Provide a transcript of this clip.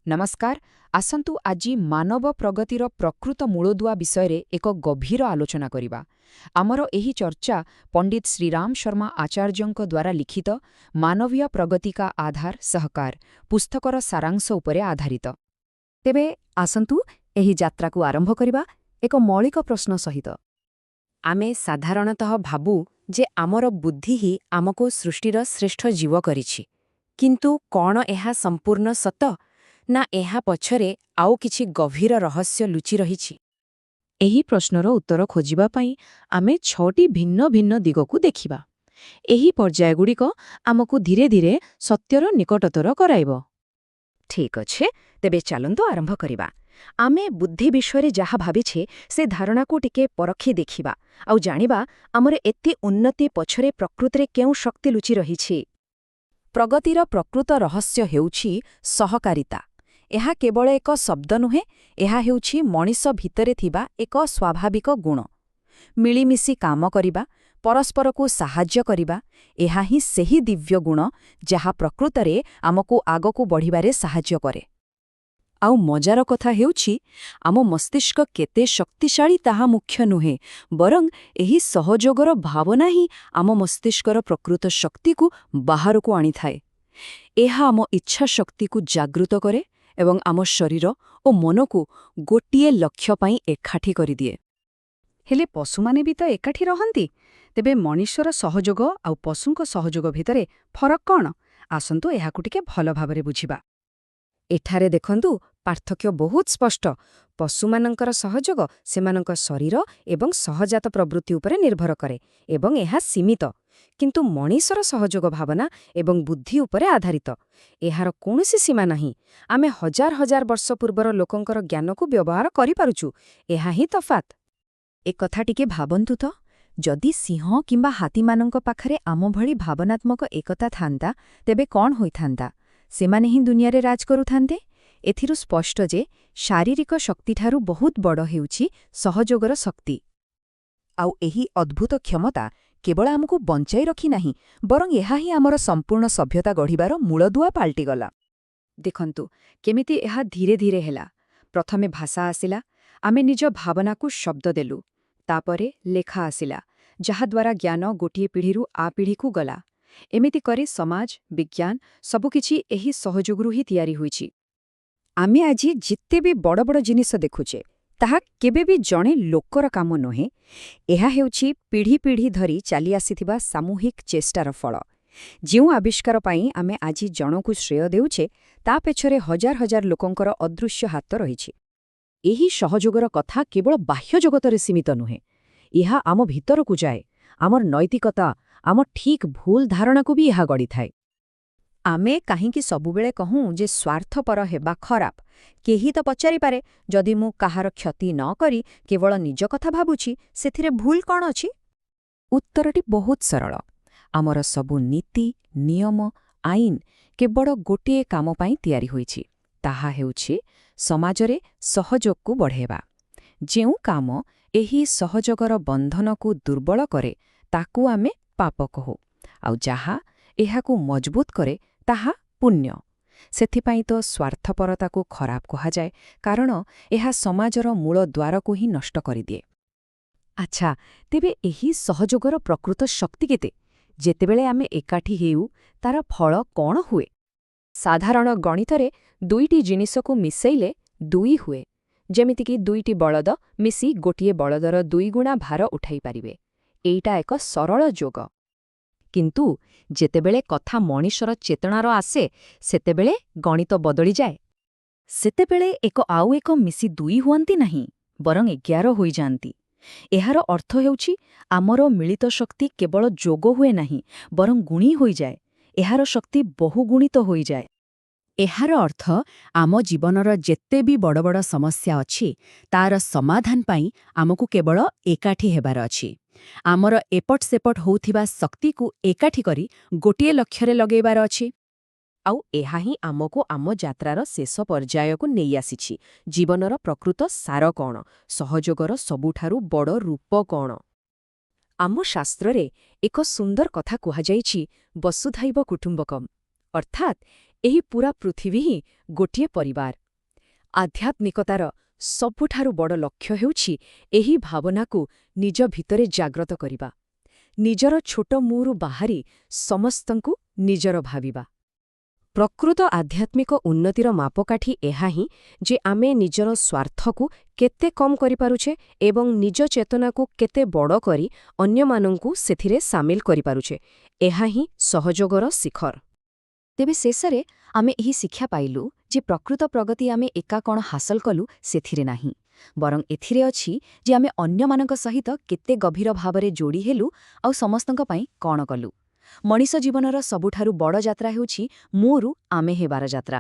ନମସ୍କାର, ଆସନ୍ତୁ ଆଜି ମାନବ ପ୍ରଗତିର ପ୍ରକୃତ ମୂଳଦୁଆ ବିଷୟରେ ଏକ ଗଭୀର ଆଲୋଚନା କରିବା। ଆମର ଏହି ଚର୍ଚ୍ଚା ପଣ୍ଡିତ ଶ୍ରୀରାମ ଶର୍ମା ଆଚାର୍ଯ୍ୟଙ୍କ ଦ୍ୱାରା ଲିଖିତ "ମାନବୀୟ ପ୍ରଗତି କା ଆଧାର ସହକାର" ପୁସ୍ତକର ସାରାଂଶ ଉପରେ ଆଧାରିତ। ତେବେ ଆସନ୍ତୁ ଏହି ଯାତ୍ରାକୁ ଆରମ୍ଭ କରିବା ଏକ ମୌଳିକ ପ୍ରଶ୍ନ ସହିତ। ଆମେ ସାଧାରଣତଃ ଭାବୁ ଯେ ଆମର ବୁଦ୍ଧି ହିଁ ଆମକୁ ସୃଷ୍ଟିର ଶ୍ରେଷ୍ଠ ଜୀବ କରିଛି। କିନ୍ତୁ କ'ଣ ଏହା ସମ୍ପୂର୍ଣ୍ଣ ସତ, ନା ଏହା ପଛରେ ଆଉ କିଛି ଗଭୀର ରହସ୍ୟ ଲୁଚି ରହିଛି? ଏହି ପ୍ରଶ୍ନର ଉତ୍ତର ଖୋଜିବା ପାଇଁ ଆମେ ଛଅଟି ଭିନ୍ନ ଭିନ୍ନ ଦିଗକୁ ଦେଖିବା। ଏହି ପର୍ଯ୍ୟାୟଗୁଡ଼ିକ ଆମକୁ ଧୀରେ ଧୀରେ ସତ୍ୟର ନିକଟତର କରାଇବ। ଠିକ୍ ଅଛି, ତେବେ ଚାଲନ୍ତୁ ଆରମ୍ଭ କରିବା। ଆମେ ବୁଦ୍ଧି ବିଷୟରେ ଯାହା ଭାବିଛେ, ସେ ଧାରଣାକୁ ଟିକେ ପରଖି ଦେଖିବା ଆଉ ଜାଣିବା ଆମର ଏତେ ଉନ୍ନତି ପଛରେ ପ୍ରକୃତରେ କେଉଁ ଶକ୍ତି ଲୁଚି ରହିଛି। ପ୍ରଗତିର ପ୍ରକୃତ ରହସ୍ୟ ହେଉଛି ସହକାରିତା। ଏହା କେବଳ ଏକ ଶବ୍ଦ ନୁହେଁ, ଏହା ହେଉଛି ମଣିଷ ଭିତରେ ଥିବା ଏକ ସ୍ୱାଭାବିକ ଗୁଣ। ମିଳିମିଶି କାମ କରିବା, ପରସ୍ପରକୁ ସାହାଯ୍ୟ କରିବା, ଏହା ହିଁ ସେହି ଦିବ୍ୟ ଗୁଣ ଯାହା ପ୍ରକୃତରେ ଆମକୁ ଆଗକୁ ବଢ଼ିବାରେ ସାହାଯ୍ୟ କରେ। ଆଉ ମଜାର କଥା ହେଉଛି, ଆମ ମସ୍ତିଷ୍କ କେତେ ଶକ୍ତିଶାଳୀ ତାହା ମୁଖ୍ୟ ନୁହେଁ, ବରଂ ଏହି ସହଯୋଗର ଭାବନା ହିଁ ଆମ ମସ୍ତିଷ୍କର ପ୍ରକୃତ ଶକ୍ତିକୁ ବାହାରକୁ ଆଣିଥାଏ। ଏହା ଆମ ଇଚ୍ଛାଶକ୍ତିକୁ ଜାଗୃତ କରେ ଏବଂ ଆମ ଶରୀର ଓ ମନକୁ ଗୋଟିଏ ଲକ୍ଷ୍ୟ ପାଇଁ ଏକାଠି କରିଦିଏ। ହେଲେ ପଶୁମାନେ ବି ତ ଏକାଠି ରହନ୍ତି। ତେବେ ମଣିଷର ସହଯୋଗ ଆଉ ପଶୁଙ୍କ ସହଯୋଗ ଭିତରେ ଫରକ କ'ଣ? ଆସନ୍ତୁ ଏହାକୁ ଟିକେ ଭଲ ଭାବରେ ବୁଝିବା। ଏଠାରେ ଦେଖନ୍ତୁ, ପାର୍ଥକ୍ୟ ବହୁତ ସ୍ପଷ୍ଟ। ପଶୁମାନଙ୍କର ସହଯୋଗ ସେମାନଙ୍କ ଶରୀର ଏବଂ ସହଜାତ ପ୍ରବୃତ୍ତି ଉପରେ ନିର୍ଭର କରେ ଏବଂ ଏହା ସୀମିତ। କିନ୍ତୁ ମଣିଷର ସହଯୋଗ ଭାବନା ଏବଂ ବୁଦ୍ଧି ଉପରେ ଆଧାରିତ। ଏହାର କୌଣସି ସୀମା ନାହିଁ। ଆମେ ହଜାର ହଜାର ବର୍ଷ ପୂର୍ବର ଲୋକଙ୍କର ଜ୍ଞାନକୁ ବ୍ୟବହାର କରିପାରୁଛୁ। ଏହା ହିଁ ତଫାତ୍। ଏକଥା ଟିକେ ଭାବନ୍ତୁ ତ, ଯଦି ସିଂହ କିମ୍ବା ହାତୀମାନଙ୍କ ପାଖରେ ଆମ ଭଳି ଭାବନାତ୍ମକ ଏକତା ଥାନ୍ତା, ତେବେ କ'ଣ ହୋଇଥାନ୍ତା? ସେମାନେ ହିଁ ଦୁନିଆରେ ରାଜ କରୁଥାନ୍ତେ। ଏଥିରୁ ସ୍ପଷ୍ଟ ଯେ ଶାରୀରିକ ଶକ୍ତିଠାରୁ ବହୁତ ବଡ଼ ହେଉଛି ସହଯୋଗର ଶକ୍ତି। ଆଉ ଏହି ଅଦ୍ଭୁତ କ୍ଷମତା କେବଳ ଆମକୁ ବଞ୍ଚାଇ ରଖିନାହିଁ, ବରଂ ଏହା ହିଁ ଆମର ସମ୍ପୂର୍ଣ୍ଣ ସଭ୍ୟତା ଗଢ଼ିବାର ମୂଳଦୁଆ ପାଲଟିଗଲା। ଦେଖନ୍ତୁ କେମିତି ଏହା ଧୀରେ ଧୀରେ ହେଲା। ପ୍ରଥମେ ଭାଷା ଆସିଲା, ଆମେ ନିଜ ଭାବନାକୁ ଶବ୍ଦ ଦେଲୁ। ତାପରେ ଲେଖା ଆସିଲା, ଯାହାଦ୍ୱାରା ଜ୍ଞାନ ଗୋଟିଏ ପିଢ଼ିରୁ ଆ ପିଢ଼ିକୁ ଗଲା। ଏମିତି କରି ସମାଜ, ବିଜ୍ଞାନ ସବୁକିଛି ଏହି ସହଯୋଗରୁ ହିଁ ତିଆରି ହୋଇଛି। ଆମେ ଆଜି ଯେତେ ବି ବଡ଼ ବଡ଼ ଜିନିଷ ଦେଖୁଛେ, ତାହା କେବେ ବି ଜଣେ ଲୋକର କାମ ନୁହେଁ। ଏହା ହେଉଛି ପିଢ଼ି ପିଢ଼ି ଧରି ଚାଲିଆସିଥିବା ସାମୂହିକ ଚେଷ୍ଟାର ଫଳ। ଯେଉଁ ଆବିଷ୍କାର ପାଇଁ ଆମେ ଆଜି ଜଣକୁ ଶ୍ରେୟ ଦେଉଛେ, ତା ପଛରେ ହଜାର ହଜାର ଲୋକଙ୍କର ଅଦୃଶ୍ୟ ହାତ ରହିଛି। ଏହି ସହଯୋଗର କଥା କେବଳ ବାହ୍ୟ ଜଗତରେ ସୀମିତ ନୁହେଁ। ଏହା ଆମ ଭିତରକୁ ଯାଏ। ଆମର ନୈତିକତା, ଆମ ଠିକ୍ ଭୁଲ ଧାରଣାକୁ ବି ଏହା ଗଢ଼ିଥାଏ। ଆମେ କାହିଁକି ସବୁବେଳେ କହୁଁ ଯେ ସ୍ୱାର୍ଥପର ହେବା ଖରାପ? କେହି ତ ପଚାରିପାରେ, ଯଦି ମୁଁ କାହାର କ୍ଷତି ନ କରି କେବଳ ନିଜ କଥା ଭାବୁଛି, ସେଥିରେ ଭୁଲ କ'ଣ ଅଛି? ଉତ୍ତରଟି ବହୁତ ସରଳ। ଆମର ସବୁ ନୀତି, ନିୟମ, ଆଇନ କେବଳ ଗୋଟିଏ କାମ ପାଇଁ ତିଆରି ହୋଇଛି। ତାହା ହେଉଛି ସମାଜରେ ସହଯୋଗକୁ ବଢ଼ାଇବା। ଯେଉଁ କାମ ଏହି ସହଯୋଗର ବନ୍ଧନକୁ ଦୁର୍ବଳ କରେ, ତାକୁ ଆମେ ପାପ କହୁ, ଆଉ ଯାହା ଏହାକୁ ମଜବୁତ କରେ, ତାହା ପୁଣ୍ୟ। ସେଥିପାଇଁ ତ ସ୍ୱାର୍ଥପରତାକୁ ଖରାପ କୁହାଯାଏ, କାରଣ ଏହା ସମାଜର ମୂଳ ଦ୍ୱାରକୁ ହିଁ ନଷ୍ଟ କରିଦିଏ। ଆଚ୍ଛା, ତେବେ ଏହି ସହଯୋଗର ପ୍ରକୃତ ଶକ୍ତି କେତେ? ଯେତେବେଳେ ଆମେ ଏକାଠି ହେଉ, ତାର ଫଳ କ'ଣ ହୁଏ? ସାଧାରଣ ଗଣିତରେ ଦୁଇଟି ଜିନିଷକୁ ମିଶେଇଲେ ଦୁଇ ହୁଏ। ଯେମିତିକି ଦୁଇଟି ବଳଦ ମିଶି ଗୋଟିଏ ବଳଦର ଦୁଇଗୁଣା ଭାର ଉଠାଇ ପାରିବେ। ଏଇଟା ଏକ ସରଳ ଯୋଗ। କିନ୍ତୁ ଯେତେବେଳେ କଥା ମଣିଷର ଚେତନାର ଆସେ, ସେତେବେଳେ ଗଣିତ ବଦଳିଯାଏ। ସେତେବେଳେ ଏକ ଆଉ ଏକ ମିଶି ଦୁଇ ହୁଅନ୍ତି ନାହିଁ, ବରଂ 11 ହୋଇଯାଆନ୍ତି। ଏହାର ଅର୍ଥ ହେଉଛି, ଆମର ମିଳିତ ଶକ୍ତି କେବଳ ଯୋଗ ହୁଏ ନାହିଁ, ବରଂ ଗୁଣି ହୋଇଯାଏ। ଏହାର ଶକ୍ତି ବହୁଗୁଣିତ ହୋଇଯାଏ। ଏହାର ଅର୍ଥ, ଆମ ଜୀବନର ଯେତେ ବି ବଡ଼ ବଡ଼ ସମସ୍ୟା ଅଛି, ତାର ସମାଧାନ ପାଇଁ ଆମକୁ କେବଳ ଏକାଠି ହେବାର ଅଛି। ଆମର ଏପଟ ସେପଟ ହେଉଥିବା ଶକ୍ତିକୁ ଏକାଠି କରି ଗୋଟିଏ ଲକ୍ଷ୍ୟରେ ଲଗେଇବାର ଅଛି। ଆଉ ଏହା ହିଁ ଆମକୁ ଆମ ଯାତ୍ରାର ଶେଷ ପର୍ଯ୍ୟାୟକୁ ନେଇ ଆସିଛି। ଜୀବନର ପ୍ରକୃତ ସାର କ'ଣ? ସହଯୋଗର ସବୁଠାରୁ ବଡ଼ ରୂପ କ'ଣ? ଆମ ଶାସ୍ତ୍ରରେ ଏକ ସୁନ୍ଦର କଥା କୁହାଯାଇଛି, ବସୁଧୈବ କୁଟୁମ୍ବକମ୍, ଅର୍ଥାତ୍ ଏହି ପୂରା ପୃଥିବୀ ହିଁ ଗୋଟିଏ ପରିବାର। ଆଧ୍ୟାତ୍ମିକତାର ସବୁଠାରୁ ବଡ଼ ଲକ୍ଷ୍ୟ ହେଉଛି ଏହି ଭାବନାକୁ ନିଜ ଭିତରେ ଜାଗ୍ରତ କରିବା। ନିଜର ଛୋଟ ମୁଁରୁ ବାହାରି ସମସ୍ତଙ୍କୁ ନିଜର ଭାବିବା। ପ୍ରକୃତ ଆଧ୍ୟାତ୍ମିକ ଉନ୍ନତିର ମାପକାଠି ଏହା ହିଁ ଯେ ଆମେ ନିଜର ସ୍ୱାର୍ଥକୁ କେତେ କମ୍ କରିପାରୁଛେ ଏବଂ ନିଜ ଚେତନାକୁ କେତେ ବଡ଼ କରି ଅନ୍ୟମାନଙ୍କୁ ସେଥିରେ ସାମିଲ କରିପାରୁଛେ। ଏହା ହିଁ ସହଯୋଗର ଶିଖର। ତେବେ ଶେଷରେ ଆମେ ଏହି ଶିକ୍ଷା ପାଇଲୁ ଯେ ପ୍ରକୃତ ପ୍ରଗତି ଆମେ ଏକା କ'ଣ ହାସଲ କଲୁ ସେଥିରେ ନାହିଁ, ବରଂ ଏଥିରେ ଅଛି ଯେ ଆମେ ଅନ୍ୟମାନଙ୍କ ସହିତ କେତେ ଗଭୀର ଭାବରେ ଯୋଡ଼ି ହେଲୁ ଆଉ ସମସ୍ତଙ୍କ ପାଇଁ କ'ଣ କଲୁ। ମଣିଷ ଜୀବନର ସବୁଠାରୁ ବଡ଼ ଯାତ୍ରା ହେଉଛି ମୁଁରୁ ଆମେ ହେବାର ଯାତ୍ରା।